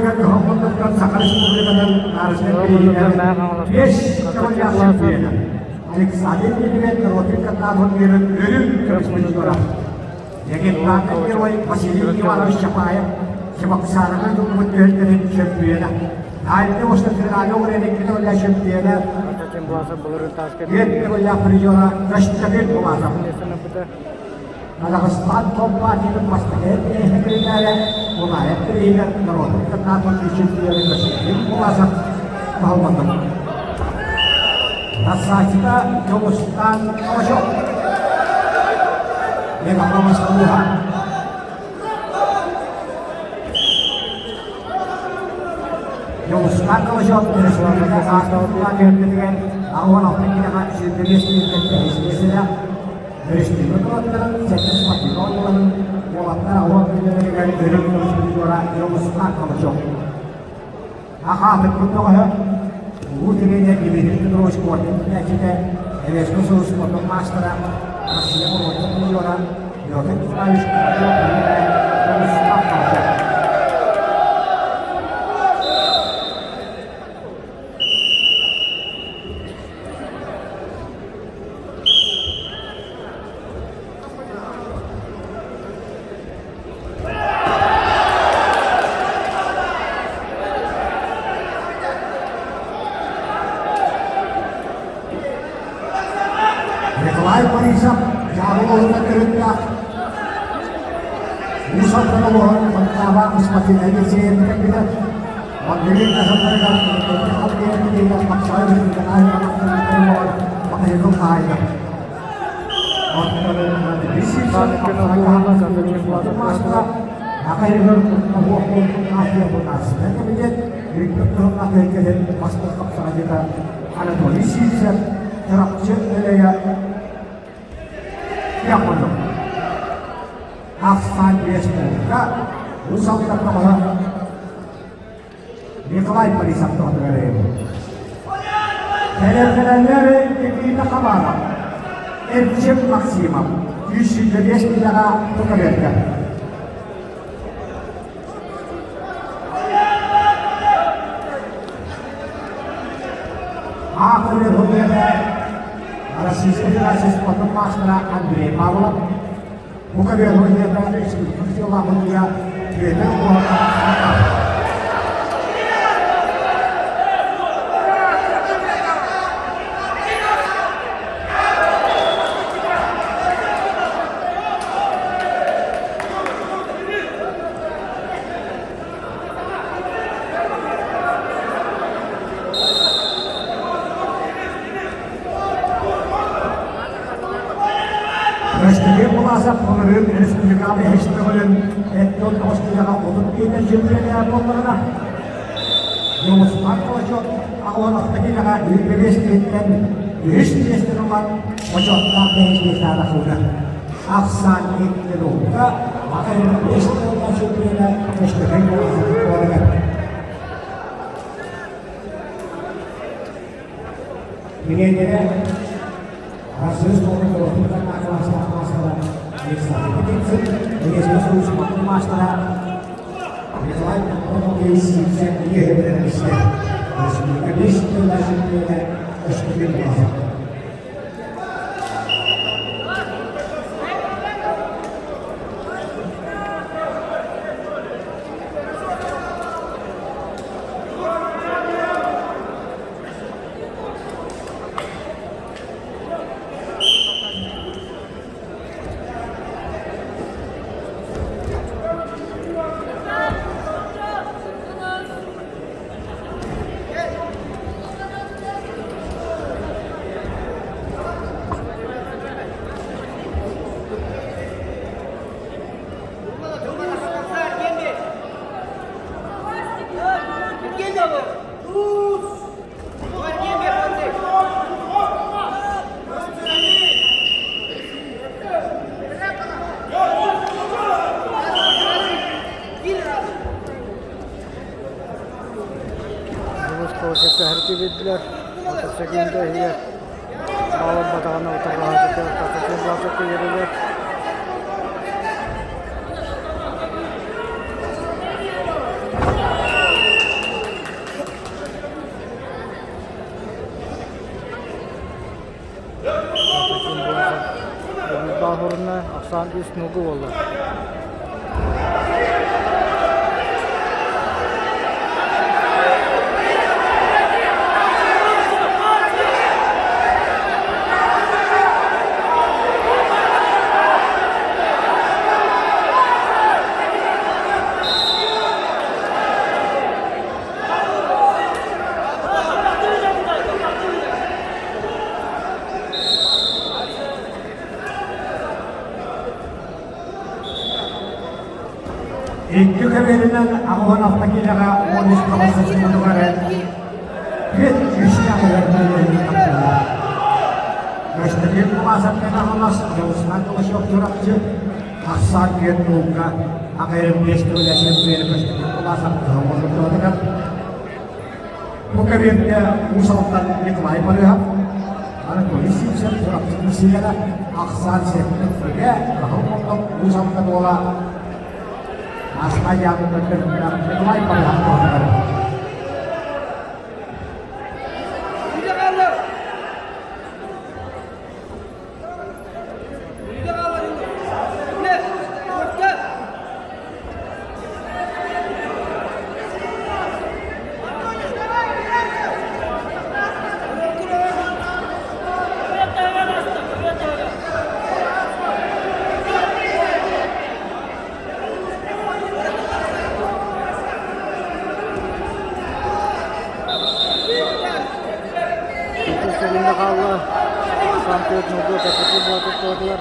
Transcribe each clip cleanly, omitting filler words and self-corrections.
Көһөҥ Саха Республикатын Нарышнай бирииһигэр 5 төгүллээх чемпиона Александр Дмитриевич норуотун каттаабын үөрүн өрүн көмүс призера. Легендарный герой Василий Иванович Чапаев Чебоксарыга тыллыбыт түһэлтэрин чемпиона. Дальний Восток федеральный уровень икки төгүллээх чемпиона, түөрт төгүллээх призера Көстөкүн Булатов. Казахстан компаниятын бастакы секретаря Мунаев бирииһигэр норуотун кытаатан чемпионы Василий Буласов баһыллатым. Рассадчика Дьулустан Калачев. Мегаполис улууһа. Дьулустан Калачев республика аастабытыгар түһүлгэтигэр 86 киилэҕэ 25 миэстэ Өрөспүүбүлүкэ уолаттарын сэттис спортивнай оонньууларын уолаттар ауан күннэригэр өрүн көмүс Дьулустаан Калачев. Ахаатыкпыт бөҕөһө, улуу тренер Дмитрий Петрович Коркин иитээччитэ, Эвеско сыл спордун маастара, Россия боруота призера Петр Николаевич Калачев Дьулустаан Калачев. Николай Борисов дьаабылыһынан төрүттээх Уус Алдан улууһун Хонтаабаах спортивнай лицейин кэлбитэ. Анатолий Сивцев, Чурапчы Өлөйө Ахсаан Республика Уус Алдан Николай Борисов тоһутугар Кэлэркэлэннэр Никита Хабаров, Эрчим Максимов 125 киилэҕэ тута Аахыры һыллыата Российскай Федерация спортун маастара Андрей Павлов бу көбүөр һыллыата республика сыаллаах һыллыа Петр Уһатов. Ростове Буласов былырыын республикаҕа үһүс төгүлүн эттон Оскуолаҕа 35 чемпионат буоллаҕына, Дьулустаан Калачев аҕыйах киилэҕэ 25 киһиттэн үһүс миэстэни ылан бочуоттаах бэһис миэстэҕэ тахсыбыта. Ахсаан икки Макарина үс төгүллээх чемпиона Көстөкүүн Буласов буолар. Тренерэ Россия спорта класстаах маастара Александр Петицын, Республика спортун маастара Николай Прокопьевич Сивцев иэһэ истэ. Республика бес төгүллээх чемпиона Көстөкүүн Буласов. Улуус биэрдилэр. Мотоциклин иһигэр баалламматаҕына утарылаһааччы мотоциклин Ахсаан үс нугу буолла. Икки көбүөрүнэн 86 киилэҕэ 13 тоҕус сылдьыбытыгар түөрт күүстээх тахсаллар. Көстөкүүн Кулаасапка Аҕалас Дьулусхан Голощев Чурапчы ахсаан түөрт нуулга аҕайым биэс төгүлэ чемпион Көстөкүүн Кулаасап кыһыл Бу кэбиэргэ Уус Алдан Николай Барыһов, Анатолий Сивцев, Чурапчы Миссиялара, ахсаан сэттэ күргэ, Раһыл Молдов, Уус Алдан уола Аска Яковлев Николай Барыһов туһанар. Иккис сэлиэнньэ хаалла. Санкт-Петербурга кэпсэтии буола туттулар.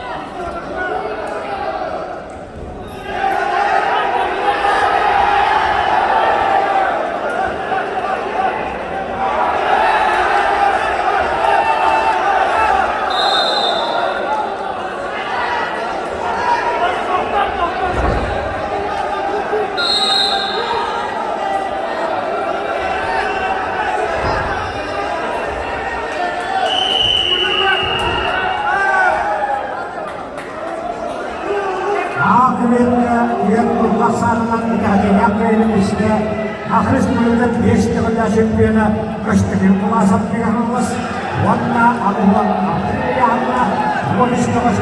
Аакыбетка үйэн курбах саатынан итэҕэтиилээх кыайыыны истэ Саха Республикатын биэс төгүллээх чемпиона Көстөкүүн Кулаасап Михайлович уонна 86 ыйааһыҥҥа 13 тоҕус